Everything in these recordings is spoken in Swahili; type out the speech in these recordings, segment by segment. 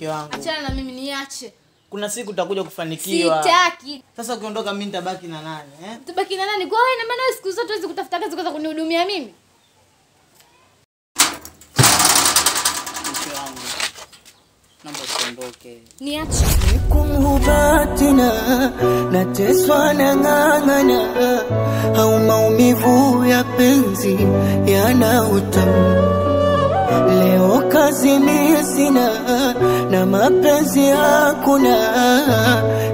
Mke wangu. Achana na mimi, niache. Kuna siku utakuja kufanikiwa. Sitaki. Sasa ukiondoka mimi nitabaki na nani, eh? Utabaki na nani? Kwa wewe na maana siku zote huwezi kutafuta kazi kwa kunihudumia mimi. Mke wangu, naomba usiondoke. Niache. Kumhubatina nateswa na ng'ang'ana, au maumivu ya penzi yana utamu. Leo kazi mimi sina na mapenzi hakuna,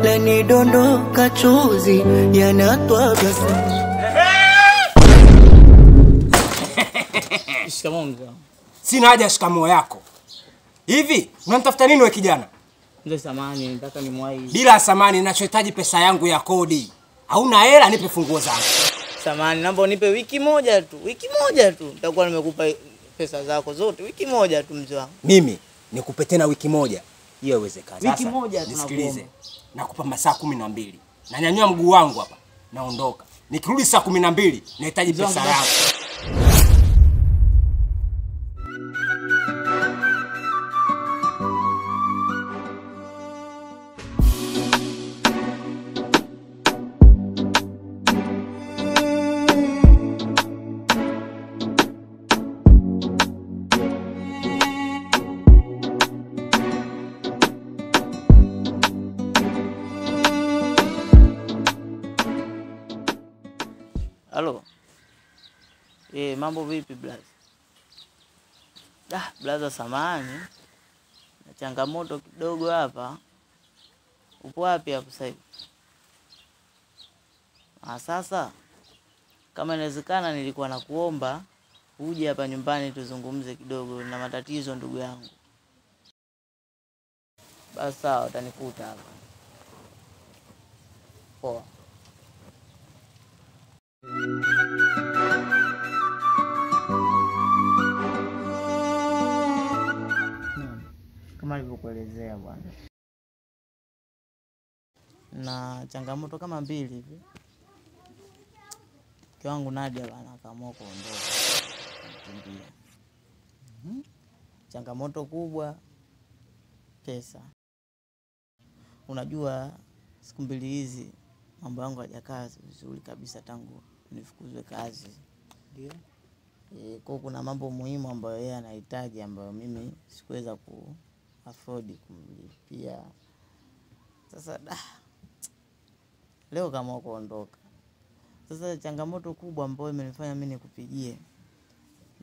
lanidondoka chozi yanatwaga. Shikamoo mzee. Sina haja shikamoo yako. Hivi unanitafuta nini wewe kijana? Mzee samani, nataka nimwahi. Bila samani, ninachohitaji pesa yangu ya kodi. Hauna hela, nipe funguo zangu. Samani, naomba unipe wiki moja tu. Wiki moja tu. Nitakuwa nimekupa pesa zako zote. Wiki moja tu mzee wangu. Mimi nikupe tena wiki moja? Hiyo haiwezekani. Wiki moja tu. Nisikilize. Nakupa masaa 12. Nanyanyua mguu wangu hapa. Naondoka. Nikirudi saa 12 nahitaji pesa yangu. Halo. Mambo vipi blaza? Blaza samani. Na changamoto kidogo hapa. Upo wapi hapo sasa hivi? Sasa kama inawezekana nilikuwa nakuomba uje hapa nyumbani tuzungumze kidogo, na matatizo ndugu yangu. Basi sawa, utanikuta hapa. Poa. Kama nilivyokuelezea bwana, na changamoto kama mbili hivi. Mke wangu Nadia bwana akaamua kuondoka, kukimbia. Changamoto kubwa pesa. Unajua siku mbili hizi mambo yangu hayajakaa vizuri kabisa tangu nifukuzwe kazi. Ndio. Kwa kuna mambo muhimu ambayo yeye anahitaji ambayo mimi sikuweza ku afford kumlipia. Sasa leo kama kuondoka. Sasa changamoto kubwa ambayo imenifanya mimi nikupigie,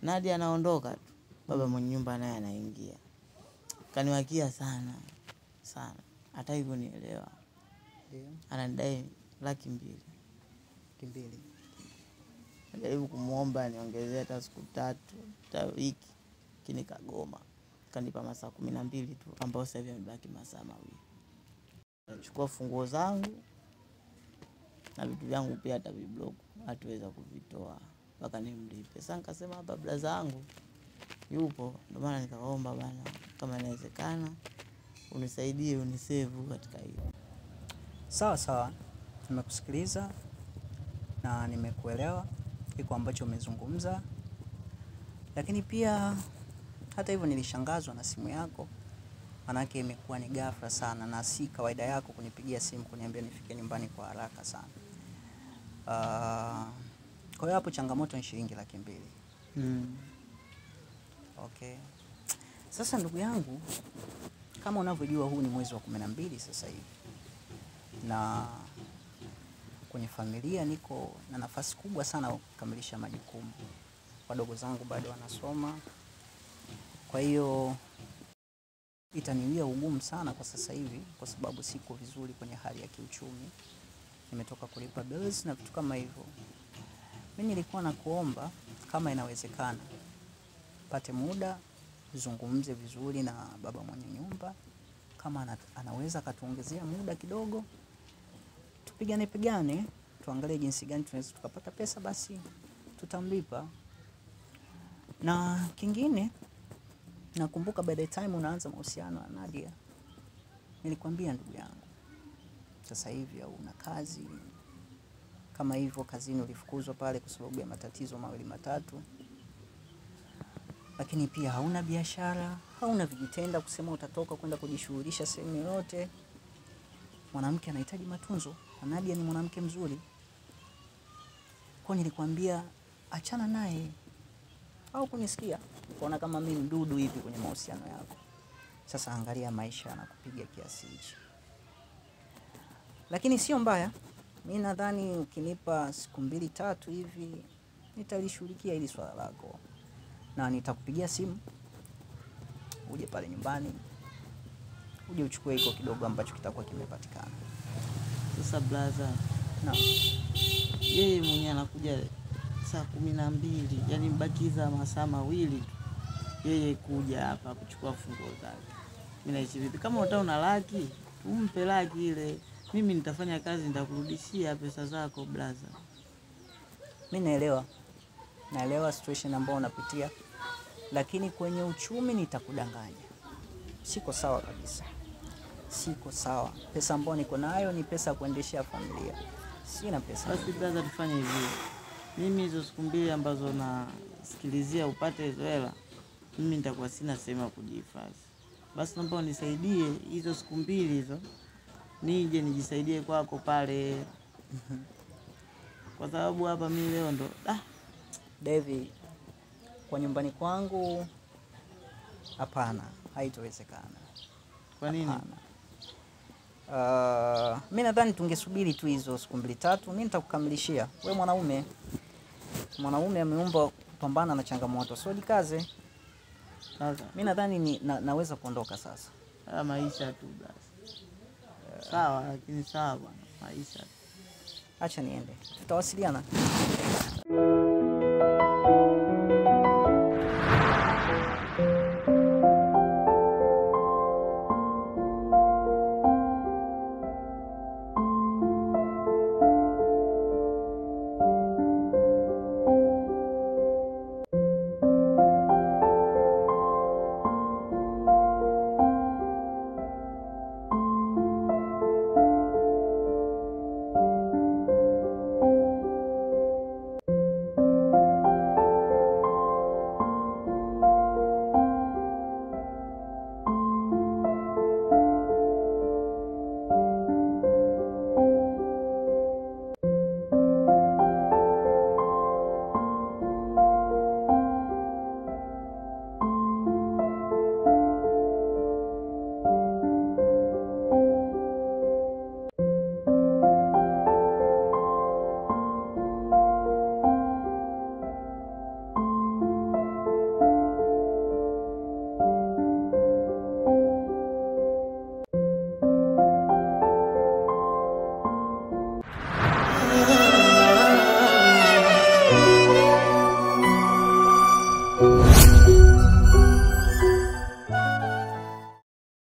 Nadia anaondoka tu, baba mwenye nyumba naye anaingia. Kaniwakia sana sana. Hata hivyo nielewa. Ndio. Ananidai 200,000. 200,000. Najaribu kumuomba niongezee hata siku 3, hata wiki, lakini kagoma. Kanipa masaa 12 tu ambao sasa hivi yamebaki masaa 2. Nachukua funguo zangu na vitu vyangu pia hata viblock hatuweza kuvitoa mpaka nimlipe. Sasa nikasema hapa blaza yangu yupo, ndio maana nikaomba bana kama inawezekana unisaidie unisave katika hilo. Sawa sawa, nimekusikiliza na nimekuelewa kiko ambacho umezungumza. Lakini pia hata hivyo nilishangazwa na simu yako. Manake imekuwa ni ghafla sana na si kawaida yako kunipigia simu kuniambia nifike nyumbani kwa haraka sana. Kwa hiyo hapo changamoto ni shilingi 200,000. Okay. Sasa ndugu yangu, kama unavyojua huu ni mwezi wa 12 sasa hivi. Na kwenye familia niko na nafasi kubwa sana kukamilisha majukumu. Wadogo zangu bado wanasoma. Kwa hiyo itaniwia ugumu sana kwa sasa hivi kwa sababu siko vizuri kwenye hali ya kiuchumi. Nimetoka kulipa bills na vitu kama hivyo. Mimi nilikuwa nakuomba kama inawezekana pate muda zungumze vizuri na baba mwenye nyumba, kama anaweza akatuongezea muda kidogo, tupigane pigane, tuangalie jinsi gani tunaweza tukapata pesa, basi tutamlipa. Na kingine, nakumbuka by the time unaanza mahusiano na Nadia, nilikwambia ndugu yangu, sasa hivi hauna kazi. Kama hivyo kazini ulifukuzwa pale kwa sababu ya matatizo mawili matatu. Lakini pia hauna biashara, hauna vijitenda kusema utatoka kwenda kujishughulisha sehemu yoyote. Mwanamke anahitaji matunzo, na Nadia ni mwanamke mzuri. Kwa nilikwambia achana naye. Au kunisikia? Ukaona kama mimi mdudu hivi kwenye mahusiano yako. Sasa angalia maisha yanakupiga kiasi hichi. Lakini sio mbaya. Mimi nadhani ukinipa siku 2-3 hivi nitalishughulikia hili swala lako. Na nitakupigia simu uje pale nyumbani, uje uchukue hiko kidogo ambacho kitakuwa kimepatikana. Sasa brother, na yeye mwenyewe anakuja saa 12, yani mbakiza masaa mawili tu yeye kuja hapa kuchukua funguo zake. Mimi naishi vipi? Kama unataka una laki, umpe laki ile. Mimi nitafanya kazi, nitakurudishia pesa zako brother. Mimi naelewa. Naelewa situation ambayo unapitia. Lakini kwenye uchumi nitakudanganya. Siko sawa kabisa. Siko sawa. Pesa ambayo niko nayo ni pesa ya kuendeshea familia. Sina pesa. Basi brother, tufanye hivi. Mimi hizo siku 2 ambazo nasikilizia upate hizo hela, mimi nitakuwa sina sehemu ya kujihifadhi. Basi naomba unisaidie hizo siku 2 hizo, nije nijisaidie kwako pale. Kwa sababu hapa mimi leo ndo Devi, kwa nyumbani kwangu hapana, haitowezekana. Kwa nini? Mimi nadhani tungesubiri tu hizo siku 2-3, mimi nitakukamilishia. Wewe mwanaume, mwanaume ameumba kupambana na changamoto, so jikaze. Sasa mimi nadhani naweza kuondoka sasa. Maisha tu basi. Sawa, lakini sawa bwana, maisha. Acha niende. Tutawasiliana.